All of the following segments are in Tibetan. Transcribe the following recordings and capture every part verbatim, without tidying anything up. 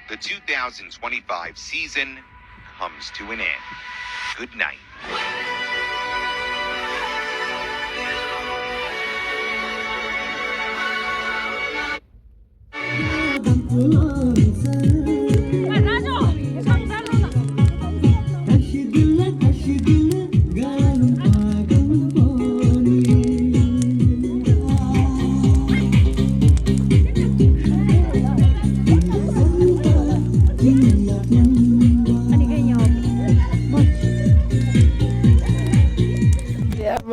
The two thousand twenty-five season comes to an end. Good night. ཨ་མ།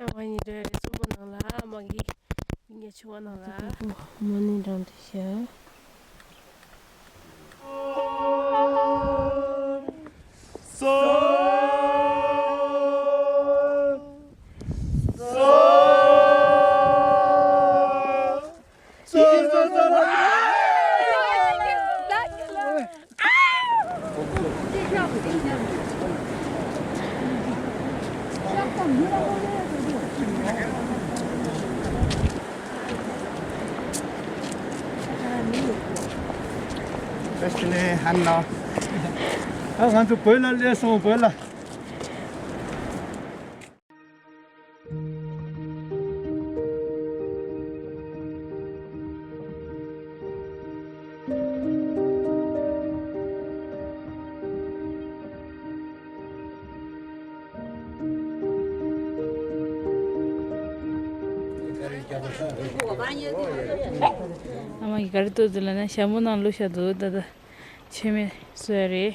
ཨ་མ་ཡིན་འདྲ་རེད། གཙོ་བོ་ནང་ལ་ཨ་མ་གི་ཡིན་རྒྱ་ཆུ་བ་ནང་ལ། མ་ཎི་བགྲང་དུ་བཞག་ཨ་ང་ཚོ་བོད་ལ་སླེབས་སོང་། བོད་ལ། ཨ་མ་གིས་ག་རེ་བཏོན་འདུག་ལབ་ན། ཞྭ་མོ་ནང་བླུགས་བཞག་འདུག་ད་ལྟ་མཆོད་མེ་གསོལ་ཡ་རེད།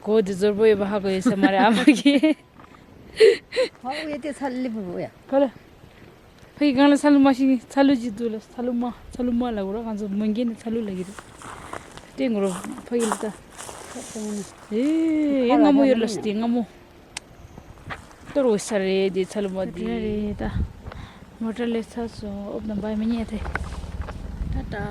གོ་དེ་ཛོར་པོ་ཡོད་པ་ཧ་གོ་ཡོད་ས་མ་རེད་ཨ་མ་གིས། ཧའོ་ཡེ་དེ་ཚ་ལི་བུ་ཡ། ག་ལ། ཕ་གི་སྒང་ལ་ཚ་ལུ་མ་ཞིག་ཚ་ལུ་ཅིག་འདུག་ལ། ཚ་ལུ་མ། ཚ་ལུ་མ་ལ་གོ་ར། ང་ཚོ་མོན་གྱི་ནི་ཚ་ལུ་ལ་གི་རེད། དེ་གོ་ར་ཕ་གི་ལ་ད། ཨེ་ཡེ་སྔ་མོ་ཡོད་ལ་སྟེ་སྔ་མོ། གཏོར་འོས་ས་རེད་དེ་ཚ་ལུ་མ་དེ། རེད་ད། མོ་ཊ་ལས་ཚ་སོང་། ཨོབ་དང་བའི་མི་ཉལ་ཐེ། ད་ད།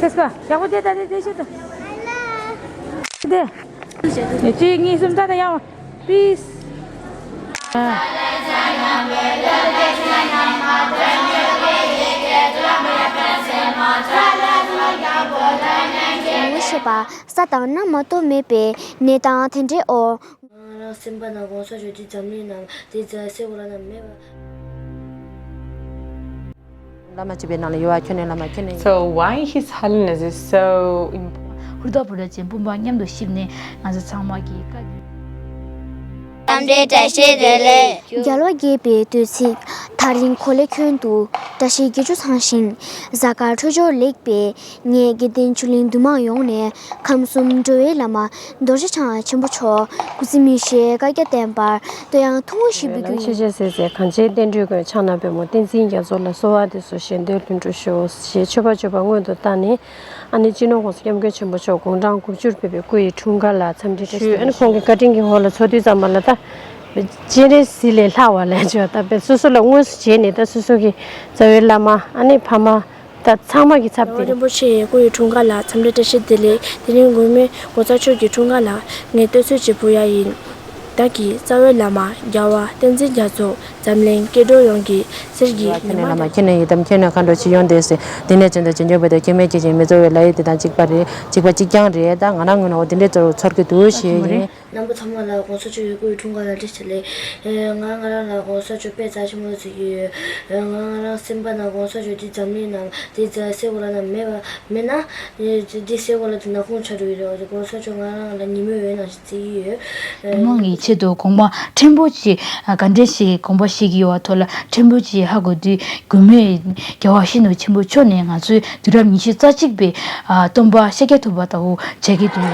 ཁྱེད་ཀ་ཡག་པོ་བསྡད་ད། དེ་དེ་ཤོད་དང་། དེ། གཅིག་གཉིས་གསུམ། ད་ད་ཡག་པོ། པིས། ངོ་ཤེས་པ་ས་དང་གནམ་མ་གཏོགས་མེད་པའི་གནས་སྟངས་དེ་འདྲའི་འོག་ང་རང་སེམས་པ་ནང་དགོངས་ས་ཞུ་དུས་འཛམ་གླིང་ནང་དེ་རྫ་སེ་གོ་ལ་ན་མེད་པ། བླ་མ་སྤྱི་པའི་ནང་ལ་ཡོད་པ། ཁྱོད་ནས་བླ་མ་ཁྱོད་ནས། So why His Holiness is so important? ཧུར་ཐག་བུ་ར་ཅན་དཔུང་པ་མཉམ་དུ་གཤིབས་ནས་ང་ཚོ་ཚང་མ་གི་བཀའ་འདྲའི་བཀྲ་ཤིས་བདེ་ལེགས། རྒྱལ་བ་དགྱེས་པའི་བསྟོད་ཚིག་ད་རིང་གོ་ལའི་ཁྱོན་དུ་བཀྲ་ཤིས་བརྒྱད་ཅུ་ཚང་ཞིང་གཟའ་སྐར་འཕྲོད་སྦྱོར་ལེགས་པས། ངས་དགེ་ལྡན་ཆོས་གླིང་འདུས་མང་ཡོངས་ནས་ཁམས་གསུམ་འགྲོ་བའི་བླ་མ་རྡོ་རྗེ་འཆང་ཆེན་པོ་མཆོག་སྐུ་ཚེ་མི་ཤིགས་བསྐལ་བརྒྱར་བརྟན་པར་བསྟོད་དབྱངས་ཐུང་ངུ་ཞིག་འབུལ་རྒྱུ་ཡིན། ཆོས་རྒྱལ་སྲས་སྲས་གངས་ཅན་བསྟན་འགྲོའི་མགོན། ཕྱག་ན་པདྨོ་བསྟན་འཛིན་རྒྱ་མཚོ་ལ། གསོལ་བ་འདེབས་སོ་གཞན་དོན་ལྷུན་གྲུབ་ཤོག་ཞེས་མཆོད་པ་བརྗོད་པ་སྔོན་དུ་བཏང་ནས། ཨ་ནི་སྤྱི་ནོར་༸གོང་ས་༸སྐྱབས་མགོན་ཆེན་པོ་མཆོག་དགུང་གྲངས་དགུ་བཅུར་ཕེབས་པའི་སྐུ་ཡི་འཁྲུངས་སྐར་ལ་འཚམས་འདྲི་བཀྲ་ཤིས། ཨ་ནི་ཁོང་གི་བཀའ་དྲིན་གྱི་འོག་ལ་འཚོགས་དུས་ཙམ་པ་ལ་ད་སྤྱན་རས་གཟིགས་ལས་ལྷག་པ་ལས་བྱོས། ད་དཔེ་སོ་སོ་ལ་དངོས་སུ་མཇལ་ནས། ད་སོ་སོ་གི་རྩ་བའི་བླ་མ། ཨ་ནི་ཕ་མ། ད་ཚང་མ་གི་ཚབ་རྒྱལ་བ་རིན་པོ་ཆེ་ཡི་སྐུ་ཡི་འཁྲུངས་སྐར་ལ་འཚམས་འདྲི་བཀྲ་ཤིས་བདེ་ལེགས། དེ་རིང་མགོན་མེད་༸གོང་ས་མཆོག་གི་འཁྲུངས་སྐར་ལ་ངས་བསྟོད་ཚིག་ཅིག་འབུལ་ཡ་ཡིན། བདག་གི་རྩ་བའི་བླ་མ་རྒྱལ་བ་བསྟན་འཛིན་རྒྱ་མཚོ། འཛམ་གླིང་སྐྱེ་འགྲོ་ཡོངས་ཀྱི་གསེར་གྱི་ཉི་མ། ཁྱེད་ནི་ཡི་དམ་ཁྱེད་ནི་མཁའ་འགྲོ་ཞིག་ཡོང་དེས། འདི་ནས་བྱོན་དང་བྱོན་བྱོན་པ་དང་། ཁྱེད་མེད་ཁྱེད་ཅིག་མི་འཚོ་བའི་ལ་ཡི་དེ་དང་གཅིག་པ་རེད། གཅིག་པ་གཅིག་རྐྱང་རེད། ད་ང་རང་ངོས་ནས་འོ་དེ་འདྲའི་ཚོར་ཚོར་གྱི་འདུག་ཞེས་ཡིན། རྣམ་པ་ཚང་མ་ལ་གོང་ས་མཆོག་ཡུལ་སྐོར་འཁྲུངས་སྐར་ལ་འགྲིག་ཆེ་ལེ། ང་ང་རང་ལ་གོང་ས་མཆོག་དཔེ་རྩ་ཆེན་པོ་བརྩི་གི་ཡོད། ང་ང་རང་སེམས་པ་ནང་གོང་ས་མཆོག་འདི་འཛམ་གླིང་ནང་འདི་རྫ་སའི་གོ་ལ་ནང་མེད་པ་མེད་ན། འདི་སའི་གོ་ལ་འདི་ནག་ཁུང་ཆགས་འགྲོ་གི་རེད། གོང་ས་མཆོག་ང་རང་ལ་ཉིན་མོའི་འོད་ནང་བརྩི་གི་ཡོད། མི་མང་གི་ཆེད་དུ་དགོངས་པ་ཕྲན་བུ་ཞིག་ག་འདྲ་ཞིག་དགོངས་པ་བཞེས་ཀྱི་ཡོད་པ་ཐོག་ལ་ཕྲན་བུ་ཞིག་ཧ་གོ་དུས། མགོན་པོ་རྒྱལ་བ་ཡིད་བཞིན་ནོར་བུ་ཆེན་པོ་མཆོག་ནས་ང་ཚོའི་དུས་རབས་ཉི་ཤུ་རྩ་གཅིག་པའི་ཨ་སྟོན་པ་ཤཱཀྱ་ཐུབ་པ་ལྟ་བུ་བྱེད་ཀྱི་འདུག།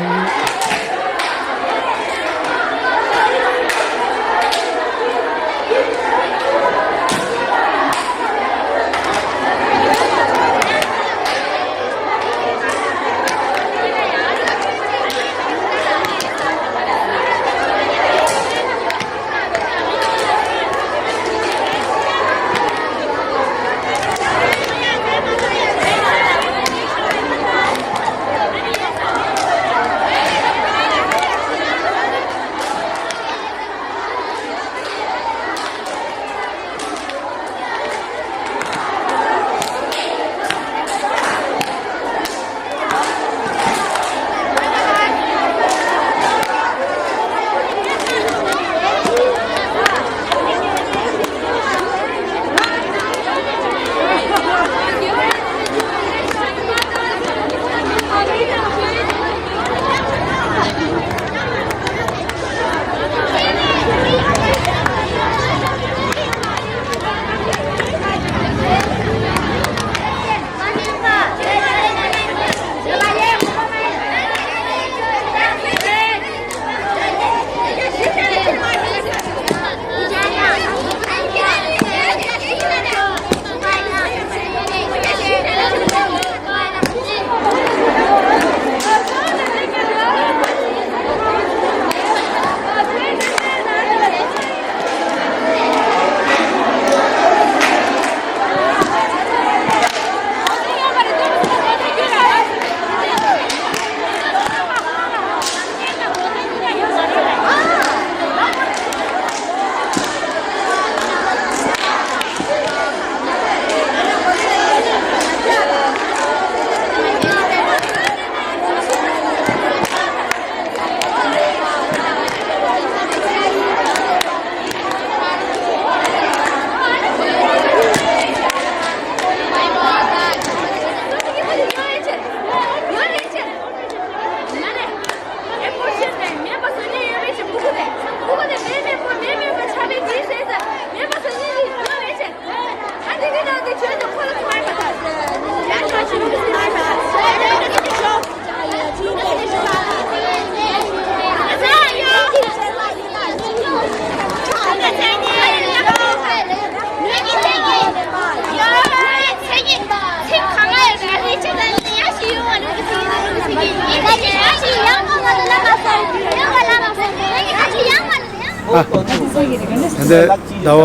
ད་ལྟ་ཟླ་བ་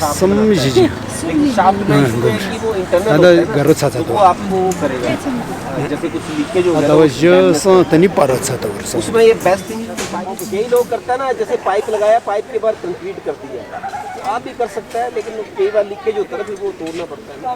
གསུམ་བཞི་ཅིག་ད་ལྟ་དགའ་རོ་ཚ་ཚ་འདུག། ཟླ་བ་བཞི་གསུམ་ད་ནི་པ་རོ་ཚ་ད་བར་སོང་། उसमें ये best thing, कई लोग करता है ना, जैसे पाइप लगाया, पाइप के बाद कंक्रीट कर दिया, आप भी कर सकता है, लेकिन कई बार लीकेज होता है ना, फिर वो तोड़ना पड़ता है ना।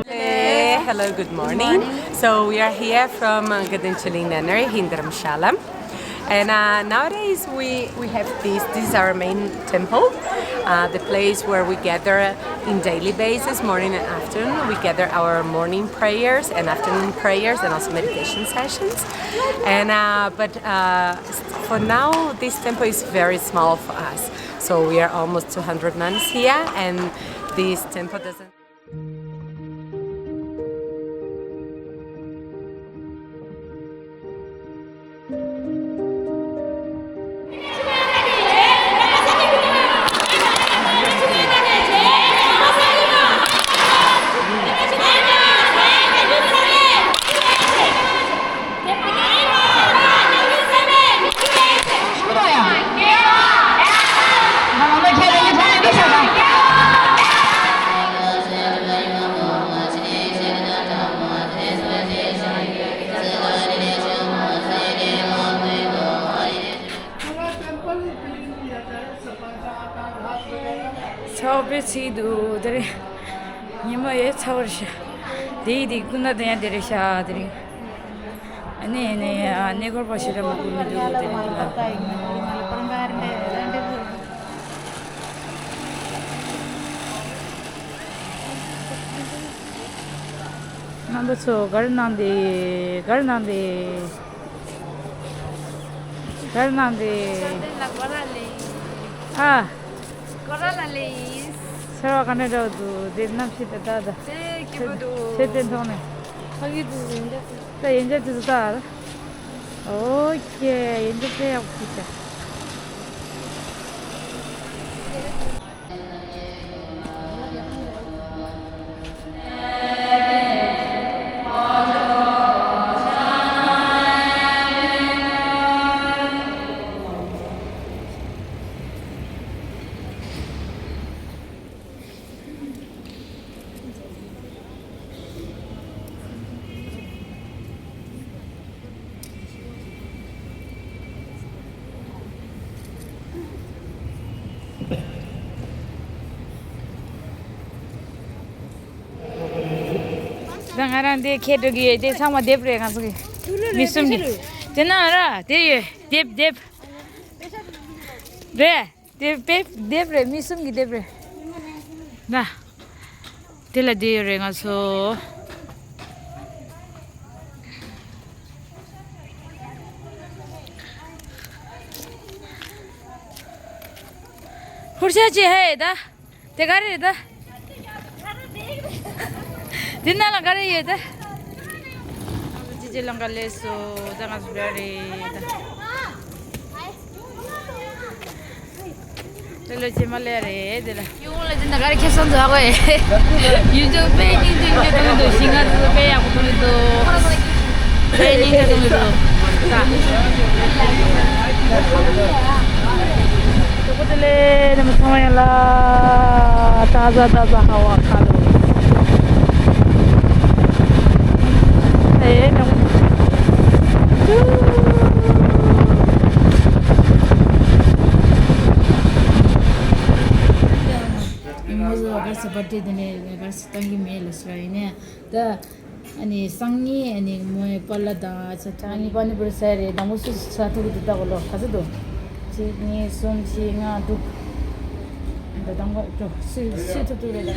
Hey, hello, good morning. Good morning. So we are here from uh, Gaden Chaling Nunnery in Dharamshala. And uh, nowadays we, we have this, this is our main temple, uh, the place where we gather in daily basis, morning and afternoon. We gather our morning prayers and afternoon prayers and also meditation sessions. And uh, but uh, s- for now, this temple is very small for us. So we are almost two hundred nuns here, and this temple doesn't ཚ་བ་དཔེ་ཚིག་འདུག་དེ་རིང་། ཉི་མ་ཡོད་ཚ་བར་ཤ། དེའི་དེ་ཀུན་ན་དེ་ཡང་དེ་རེད་ཤ་དེ་རིང་། ཨ་ནི་ཨ་ནི་ཨ་ནི་གོར་པ་ཤི་ར་མ་ཀུ་མི་འདུག་དེ་རིང་ལ། རྣམ་པ་ཚོ་ག་རེ་གནང་དེ། ག་རེ་གནང་དེ། ག་རེ་གནང་དེ། ཤར་དེ་ལ་སྒོ་ར་ལེ་ཡིན། ཨ། སྒོ་ར་ལ་ལེ་ཡིན། ཤར་བ་ག་ནས་འདྲ་བོ་འདུག་དེ་གནམ་གཤིས་དེ་ད་ད། དེ་སྐྱིད་པོ་འདུག་ཆེ་བསྟན་ཐོག་ནས། ཕ་གི་འདུག་ཡིན་འདྲ། ད་ཡིན་འདྲ་དེ་ཚོ་ད། ཨོ་ཀེ། ཡིན་འདྲ་དཔེ་ཡག་པོ་ཞིག་བྱ། ད་ང་རང་འདི་ཁྱེར་འགྲོ་གི་ཡོད། དེ་ཚང་མ་དེབ་རེད་ང་ཚོ་གི། མི་གསུམ་གྱི། དེ་ན་ར་དེ་ཡོད། དེབ་དེབ། རེད། དེབ་དེབ་དེབ་རེད། མི་གསུམ་གྱི་དེབ་རེད། ན། དེ་ལ་དེ་ཡོད་རེད་ང་ཚོ། ཧུར་ཤ་ཅི་ཧེ་ད། དེ་ག་རེ་རེད་ད། དེ་ནང་ལ་ག་རེ་ཡོད་ད། ང་ཚོ་ཅི་ཅི་ལང་ཀ་ལས་སོ་ད་ང་ཚོ་འདྲ་རེད་ད། དེ་ལ་ཅི་མ་ལས་རེད་དེ་ལ། ཡོང་ལ་དེ་ནང་ག་རེ་ཁེ་བཟང་འདུག་ཨ་ཁོས། ཡུལ་ལྗོངས་དཔེ་སྙིང་རྗེ་སྐྱིད་པོ་འདུག་ཤིང་ང་ཚོ་དཔེ་ཡག་པོ་འདུག་དཔེ་སྙིང་རྗེ་འདུག་ད། ཏོག་ཙམ་ལས་ནི་མི་ཚང་མ་ཡིན་ལ། ཏ་ཛ་ཏ་ཛ་ཧ་བ་ཁ་ལོ། ཨེ་ནམ། ཉི་མ་བཟོ་གར་ས་པར་ཏི་དེ་ནས་གར་ས་བཏང་གི་མེད་ལ་སོ་ཡིན་ནས་ད། ཨ་ནི་སང་ཉིན་ཨ་ནི་མོའི་པཱ་ལགས་དང་ཨ་ཅག་ཐང་གཉིས་པ་ནི་པུར་ས་རེད། དང་པོ་སུ་ས་ཐུག་གི་འདུག་ལྟ་གོ་ལོ། ག་ཚོད་འདུག་གཅིག་གཉིས་གསུམ་བཞི་ལྔ་དྲུག་འདི་དང་པོ་དྲུག་སུས་སུས་ཐུག་ཐུག་རེད་ད།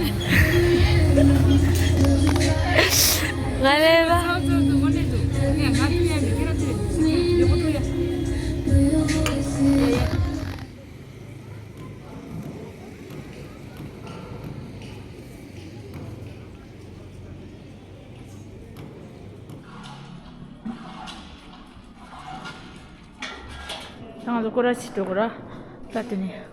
ང་རེད་པ། ང་ཐུག་ཡ་མི་ཁྱེད་རང་ཐུག་ཡ་ཡོད་པོ་ཐུག་ཡ། ང་ཚོ་སྐོར་ར་ཞིག་འགྲོ་དགོས་ར། ད་དེ་ནས།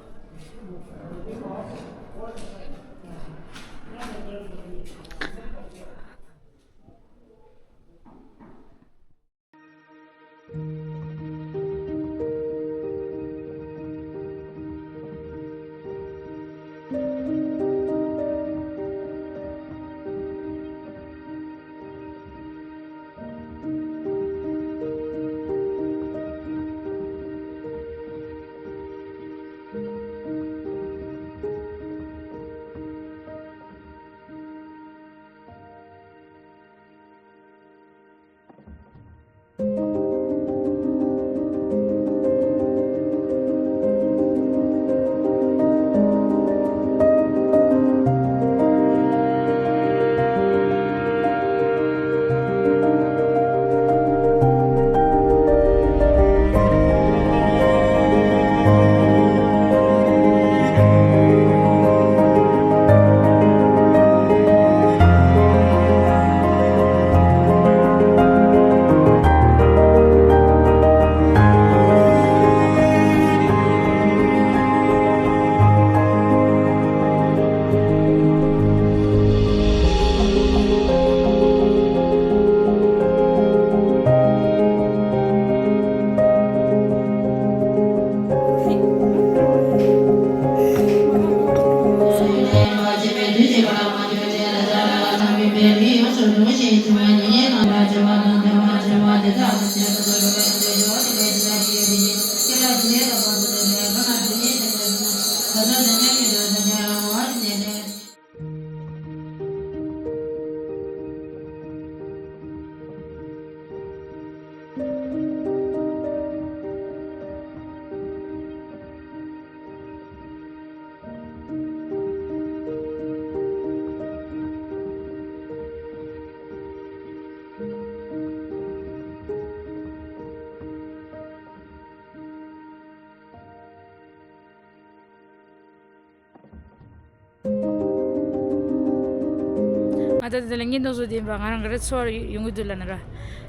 ད་ལྟ་དེ་ལ་བརྙན་ཐུང་བཟོ་བསྡད་པ་ང་རང་ག་རེ་ཚོར་ཡོང་གི་འདུག་ལབ་ན་ར།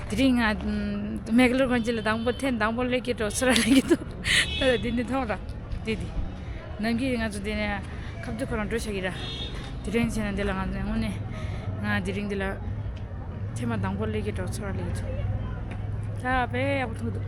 དེ་རིང་ང་མེག་ལོར་གོན་ཆས་ལ་དང་པོ་ཐེངས་དང་པོ་སླེབས་ཀྱི་འགྲོ་ཚོར་ར་སླེབས་ཀྱི་འདུག་ད་ལྟ་འདི་འདི་མཐོང་ར། འདི་འདི། ནམ་རྒྱུན་ང་ཚོ་འདི་ནས་ཁ་བརྡ་ཁོ་རང་འགྲོ་བྱ་གི་ར། དེ་རིང་བྱས་ན་འདི་ལ་ང་ཚོ་དངོས་གནས་ང་དེ་རིང་འདི་ལ་ཐེངས་མ་དང་པོ་སླེབས་ཀྱི་འགྲོ་ཚོར་ར་སླེབས་ཀྱི་འདུག་ད་དཔེ་ཡག་པོ་མཐོང་འདུག་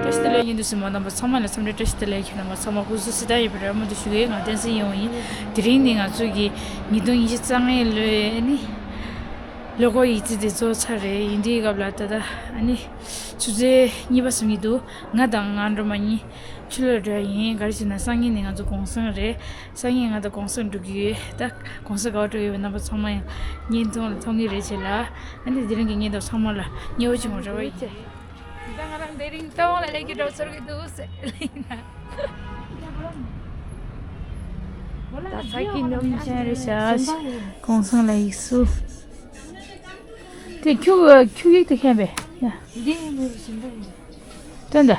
བཀྲ་ཤིས་བདེ་ལེགས། ཡིན་དུས་སུ་མ་རྣམ་པ་ཚང་མ་ལ་འཚམས་འདྲི་བཀྲ་ཤིས་བདེ་ལེགས། ཁྱེད་རྣམ་པ་ཚང་མ་སྐུ་གཟུགས་སི་ཏ་ཡོད་པ་རེད་མ་གཏོགས་ཞུ་གི་ང་བསྟན་འཛིན་ཡིན་འོང་ཡིན། དེ་རིང་ནི་ང་ཚོ་གི་ཉིས་སྟོང་ཉི་ཤུ་རྩ་ལྔའི་ལོའི་ནི་ལོ་འཁོར་ཡིག་རྩིས་དེ་རྫོགས་ཚར་རེད། ཡིན་དུས་སྐབས་ལ་ད་ལྟ་ཨ་ནི་ཆུ་ཚོད་གཉིས་པ་ཟིན་གྱི་འདུག་ང་དང་ང་འགྲོ་མ་གཉིས་ཆུ་ལོག་འགྲོ་ཡ་ཡིན། ག་རེ་ཟེར་ན་སང་ཉིན་ནི་ང་ཚོ་གུང་སེང་རེད། སང་ཉིན་ང་དང་གུང་སེང་འགྲོ་གི་ཡོད། ད་གུང་སེང་ག་པར་འགྲོ་ཡོད་པའི་རྣམ་པ་ཚང་མ་ཡང་བརྙན་ཐུང་ལ་མཐོང་གི་རེད་བྱས་ལ། ཨ་ནི་དེ་རིང་གི་བརྙན་ཐུང་ཚང་མ་ལ་མཉེས་པོ་བྱུང་བ་རེ་བ་ཡིན། ད་ང་རང་དེ་རིང་སྟོད་ལ་སླེབས་ཀྱི་འགྲོ་ཚོར་གྱི་འདུག་ཟེར་ལབ་ཡིན་ན། ད་ས་ཀི་ནམ་ཅན་རེད་ཤག་གུང་སེང་ལ་ཡིག་གཟུགས། དེ་ཁྱུག་ཁྱུག་ཡིག་དེ་མཁན་པས་ཡ། འདི་ཡིན་མོད་ཟིན་པ་ཡིན། དོན་དུ།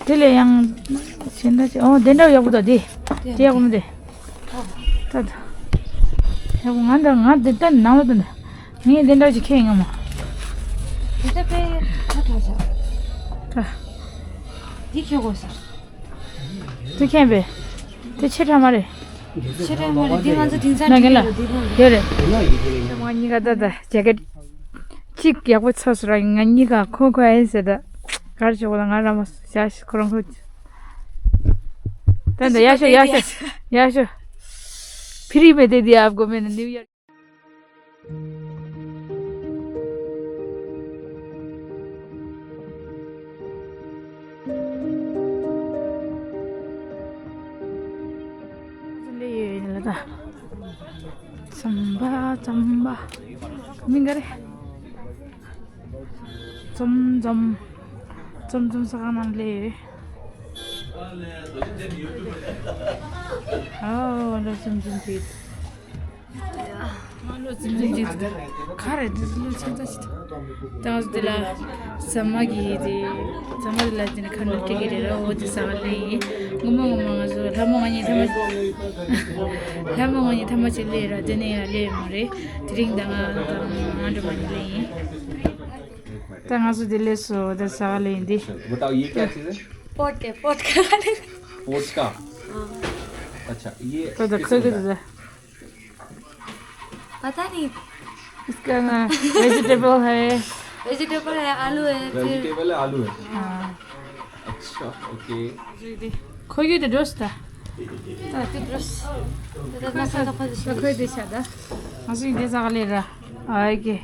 དེ་ལས་ཡང་། གཞན་དག་ཅིག་ཨོ་དེ་འདྲ་ཡག་པོ་འདུག་དེ། དེ་ཡག་པོ་མི་འདུག་ད་ད། ཡག་པོ་ང་འདྲ་ང་དེ་ལྟ་ནང་ལ་དོན་དུ། ངས་དེ་འདྲ་ཅིག་ཁྱེར་ཡིན་ང་མ། དེ་ལྟ་དཔེ་ཁ་ཁ་བྱ། ད། འདི་ཁྱེར་དགོས་ས། དེ་མཁན་པས། དེ་ཆེ་དྲགས་མ་རེད། ཆེ་དྲགས་མ་རེད། འདི་ང་ཚོ་དེང་སང་ན་གན་ལ། འགྲིག་གི་ཡོད་རེད། ཡོད་རེད། ང་གཉིས་ཀ་ད་ད་ཇེ་ཀེད་གཅིག་ཡག་པོ་ཚོས་ར། ང་གཉིས་ཀ་ཁོ་ཁོ་ཨེ་ཟེར་ད། གར་ཆོག་ལ་ང་ར་མ་བྱ་ཞིག་ཁོ་རང་ཁོ། ད་ད་ཡ་ཤོ་ཡ་ཤོ་ཡ་ཤོ། ཕི་རི་མེ་དེ་དི་ཨབ་གོ་མེ་ན་ནིའུ་ཡོག་ཙམ་པ་ཙམ་པ། མིང་ག་རེ། ཙམ་ཙམ། ཙམ་ཙམ་ས་ག་ནང་ལས། ཨོ་ལོ་ཙམ་ཙམ་ཅིག་ང་ལོ་ཙམ་ཙམ་ཅིག་ཁ་རེ་འདི་ལོ་ཆེན་ཙམ་ཞིག་ད་ང་ཚོ་འདི་ལ་ཟ་མ་གི་དེ་ཟ་མ་འདི་ལ་དེ་ནི་ཁ་འདོན་སྤྲད་ཀྱི་རེད་ར། འོ་དེ་ཟ་ག་ལེན་ཡིན། སྔོན་མ་སྔོན་མ་ང་ཚོ་ལྷ་མོ་ང་གཉིས་ཐ་མ་ལྷ་མོ་ང་གཉིས་ཐ་མ་ཅིག་སླེབས་ར། དེ་ནས་ཡང་སླེབས་མ་རེད། དེ་རིང་ད་ང་དང་ང་འགྲོ་མ་གཉིས་སླེབས་ཡིན། ད་ང་ཚོ་འདི་སླེབས་སོང་། ད་ཟ་ག་ལེན་ཡིན་འདི། बताओ, ये क्या चीज़ है? पोटके, पोटके खाने। पोटका। हाँ। अच्छा, ये ད་ད་किस ཁོས་होता है? ད་पता नहीं। इसका ना वेजिटेबल है। वेजिटेबल है, आलू है, फिर वेजिटेबल है, आलू है। हाँ। अच्छा, ओके। ཁོ་ཡོད་དེ་འགྲོ་སི་ད། ད་དེ་འགྲོ་སི། ད་ད་ང་ས་ད་ཁོ་ད་ཁོས་དེ་བྱ་ད། ང་ཚོ་ཡིན་དེ་ཟ་ག་ལེན་ར། ཨ་ཨེ་ཀེ།